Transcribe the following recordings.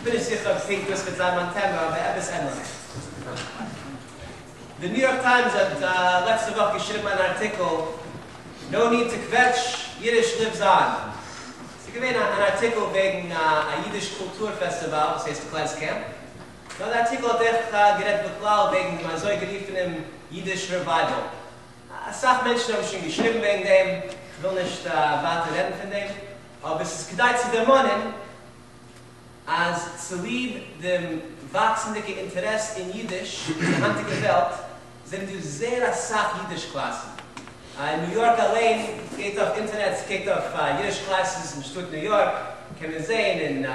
כ'בין נישט זיכער אויב פונקט דאס וועט זיין מיין טעמע, אבער עפעס ענליכס. די ניו יארק טיימס האט לעצטע וואך געשריבן אן ארטיקל No need to קוועטש, Yiddish lives on. ס'איז געווען אן ארטיקל וועגן א אידיש קולטור פעסטיוואל וואס הייסט קלעזקעמפ. נאר די ארטיקל האט אויך גערעדט בכלל וועגן דעם אזוי גערופענעם Yiddish revival. אסאך מענטשן האבן שוין געשריבן וועגן דעם, כ'וויל נישט ווייטער רעדן פון דעם, אבער ס'איז כדאי צו דערמאנען אז צוליב דעם וואקסנדיגע אינטערעס אין אידיש אין די היינטיגע וועלט, זענען דא זייער אסאך אידיש קלאסן. אין ניו יארק אליין, גייט אויף אינטערנעט, קוקט אויף Yiddish classes אין שטאט ניו יארק, קען מען זען אין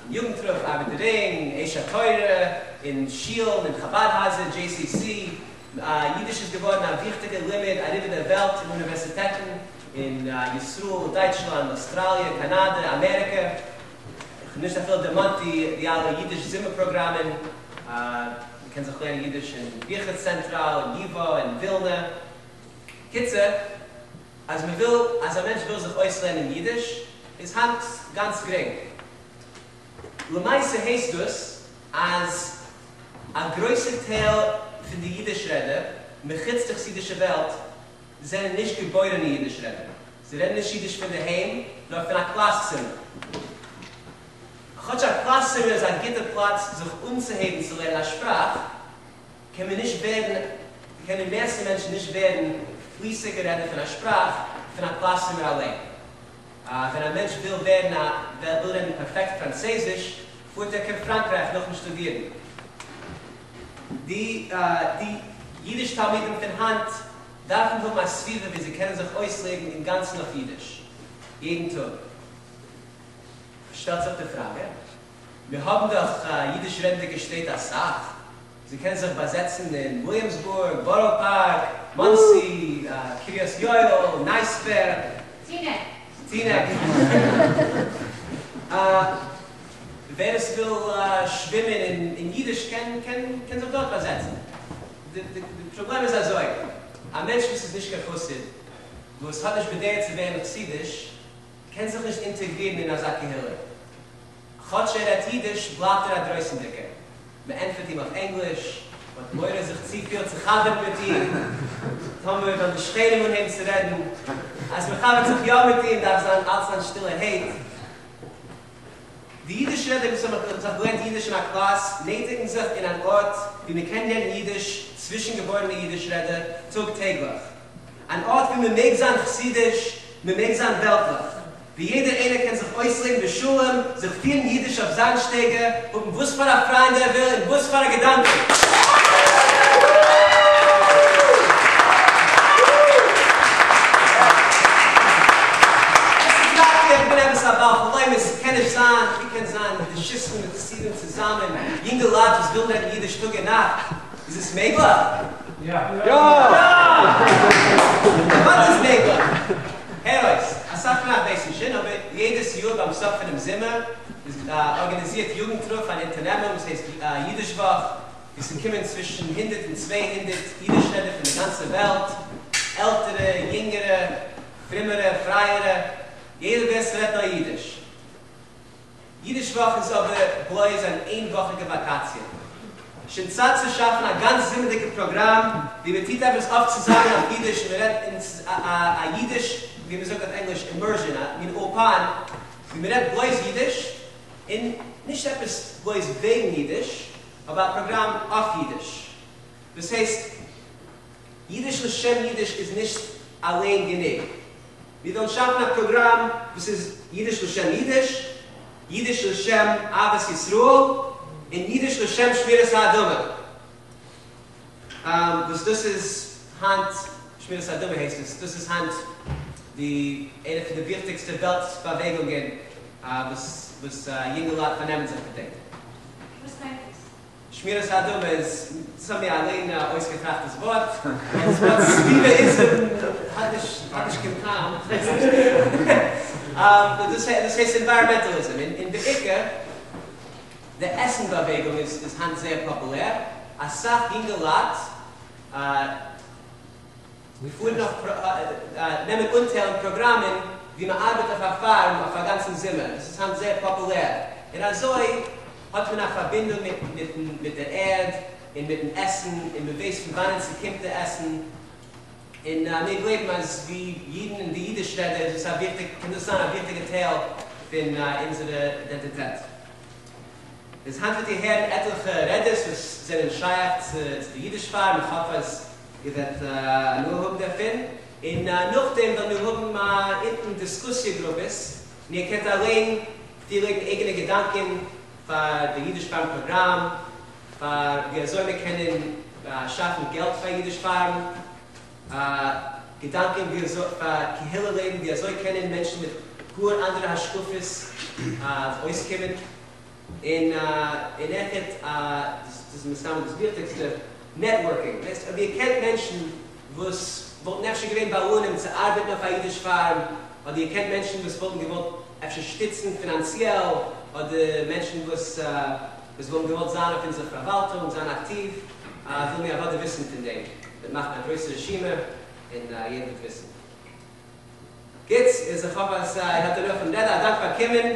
יוגנטרוף, ארבעטער רינג, אש התורה, אין שילן, אין חבד הייזער, JCC. אידיש איז געווארן א וויכטיגע לימוד אריבער דער וועלט אין אוניווערסיטעטן אין ישראל, דייטשלאנד, אויסטראליע, קאנאדע, אמעריקע. איך האב נישט אפילו דערמאנט די אלע אידיש זומער פראגראמען. מען קען זיך לערנען אידיש אין ביכער צענטראל, אין ייווא, אין ווילנע. קיצור, אז מען וויל, אז א מענטש וויל זיך אויסלערנען אידיש, איז היינט גאנץ גרינג. למעשה הייסט דאס אז א גרויסע טייל פון די אידיש רעדער, מחוץ די חסידישע וועלט, זענען נישט געבוירענע אידיש רעדער. זיי רעדן נישט אידיש פון דערהיים, נאר פון א קלאס צימער. כאטש א קלאס צימער איז א גוטע פלאץ זיך אנצוהייבן צו לערנען א שפראך, קען מען נישט ווערן, קענען מערסטע מענטשן נישט ווערן פליסיגע רעדער פון א שפראך פון א קלאס צימער אליין. ווען א מענטש וויל ווערן א וויל רעדן פערפעקט פראנצויזיש, פארט ער קיין פראנקרייך נאכן שטודירן. די די אידיש תלמידים פון היינט דארפן האבן א סביבה וואו זיי קענען זיך אויסלעבן אינגאנצן אויף אידיש יעדן טאג. שטעלט זיך די פראגע, מיר האבן דאך אידיש רעדנדיגע שטעט אסאך, זיי קענען זיך באזעצן אין וויליאמסבורג, בארא פארק, מאנסי, קרית יואל, נייסווער, טינעק. טינעק. ווער עס וויל שווימען אין אידיש קען קען זיך דארט באזעצן. די פראבלעם איז אזוי, א מענטש וואס איז נישט קיין חסיד, וואס האט נישט בדעה צו ווערן חסידיש, קען זיך נישט אינטעגרירן אין אזא קהילה. כאטש ער רעדט אידיש, בלייבט ער א דרויסנדיגער. מען ענטפערט אים אויף ענגליש, מען האט מורא זיך צופיל צו חבר'ן מיט אים, טאמער וועלן די שכנים אנהייבן צו רעדן. אז מען חבר'ט זיך יא מיט אים, דארף זיין אלץ זיין שטילערהייט. די אידיש רעדער וואס האבן זיך געלערנט אידיש אין א קלאס, נעטיגן זיך אין אן ארט וואו מען קען רעדן אידיש צווישן געבוירענע אידיש רעדער טאג טעגליך. אן ארט וואו מען מעג זיין חסידיש, מען מעג זיין וועלטליך, וואו יעדער איינער קען זיך אויסלעבן בשלום, זיך פירן אידיש אויף זיין שטייגער, האבן וואס פאר א פריינד ער וויל און וואס פאר א געדאנקען. עס איז טראכט איך בין עפעס א בעל חלומות, ס'קען נישט זיין, ווי קען זיין אידישיסטן מיט חסידים צוזאמען, יונגעלייט וואס ווילן רעדן אידיש טאג און נאכט, איז עס מעגליך? יא! יא! אוודאי איז מעגליך! הער אויס, אסאך פון אייך ווייסן שוין, אבער יעדעס יאר ביים סוף פונעם זומער איז ארגאניזירט יוגנטרוף אן אונטערנעמונג וואס הייסט אידיש וואך, וואו ס'קומען צווישן הונדערט און 200 אידיש רעדער פון די גאנצע וועלט, עלטערע, יונגערע, פרומערע, פרייערע, יעדער ווער ס'רעדט נאר אידיש. אידיש וואך איז אבער בלויז אן איינוואכיגע וואקאציע. שוין צייט צו שאפן א גאנץ זומערדיגע פראגראם ווי מען טוט עפעס אויף צוזאמען אויף אידיש און מען רעדט אין א אידיש, ווי מען זאגט אויף ענגליש immersion, א מין אולפאן ווי מען רעדט בלויז אידיש און נישט עפעס בלויז וועגן אידיש, אבער א פראגראם אויף אידיש. דאס הייסט, אידיש לשם אידיש איז נישט אליין גענוג. מיר ווילן שאפן א פראגראם וואס איז אידיש לשם אידיש, אידיש לשם אהבת ישראל, און אידיש לשם שמירת האדמה. וואס דאס איז היינט, שמירת האדמה הייסט עס, דאס איז היינט די איינע פון די וויכטיגסטע וועלט באוועגונגען וואס וואס יונגעלייט פארנעמען זיך מיט דעם. וואס מיינט עס? שמירת האדמה איז, דאס האבן מיר אליין אויסגעטראכט דאס ווארט, ווייל דאס ווארט סביבה-איזם האט נישט האט נישט קיין טעם, כ'ווייס נישט. דאס הייסט environmentalism, און בעיקר די עסן באוועגונג איז איז היינט זייער פאפולער, אסאך יונגעלייט פארן אויף נעמען אנטייל אין פראגראמען ווי מען ארבעט אויף א פארם אויף א גאנצן זומער, דאס איז היינט זייער פאפולער, און אזוי. האט מען א פארבינדונג מיט מיט דער ערד און מיטן עסן, און מען ווייסט פון וואנען ס'קומט די עסן. און מיר גלייבן אז ווי אידן און ווי אידיש רעדער איז דאס א וויכטיג, קען דאס זיין א וויכטיגע טייל פון אונזערע אידענטיטעט. איז היינט וועט איר הערן עטליכע רעדעס וואס זענען שייך צו די אידיש פארם, איך האף אז איר וועט הנאה האבן דערפון, און נאכדעם וועלן מיר האבן אונטן דיסקוסיע גרופעס, און איר קענט אליין פארלייגן אייגענע געדאנקען פאר די אידיש פארם פראגראם, פאר ווי אזוי מיר קענען שאפן געלט פאר אידיש פארם, געדאנקען ווי אזוי פאר קהילה לעבן, ווי אזוי קענען מענטשן מיט גאר אנדערע השקפות אויסקומען, און און אויכעט, דאס איז מסתמא דאס וויכטיגסטע, networking, דאס הייסט אויב איר קענט מענטשן וואס וואלטן אפשר געווען בעלנים צו ארבעטן אויף א אידיש פארם, אדער איר קענט מענטשן וואס וואלטן געוואלט אפשר שטיצן פינאנציעל, אדער מענטשן וואס וואס וואלטן געוואלט זיין אויף אונזער פארוואלטונג, זיין אקטיוו, ווילן מיר אוודאי וויסן פון דעם. מ'וועט מאכן א גרויסע רשימה און יעדער וועט וויסן. גוט, איז איך האף אז איר האט הנאה פון רעדע. א דאנק פאר קומען.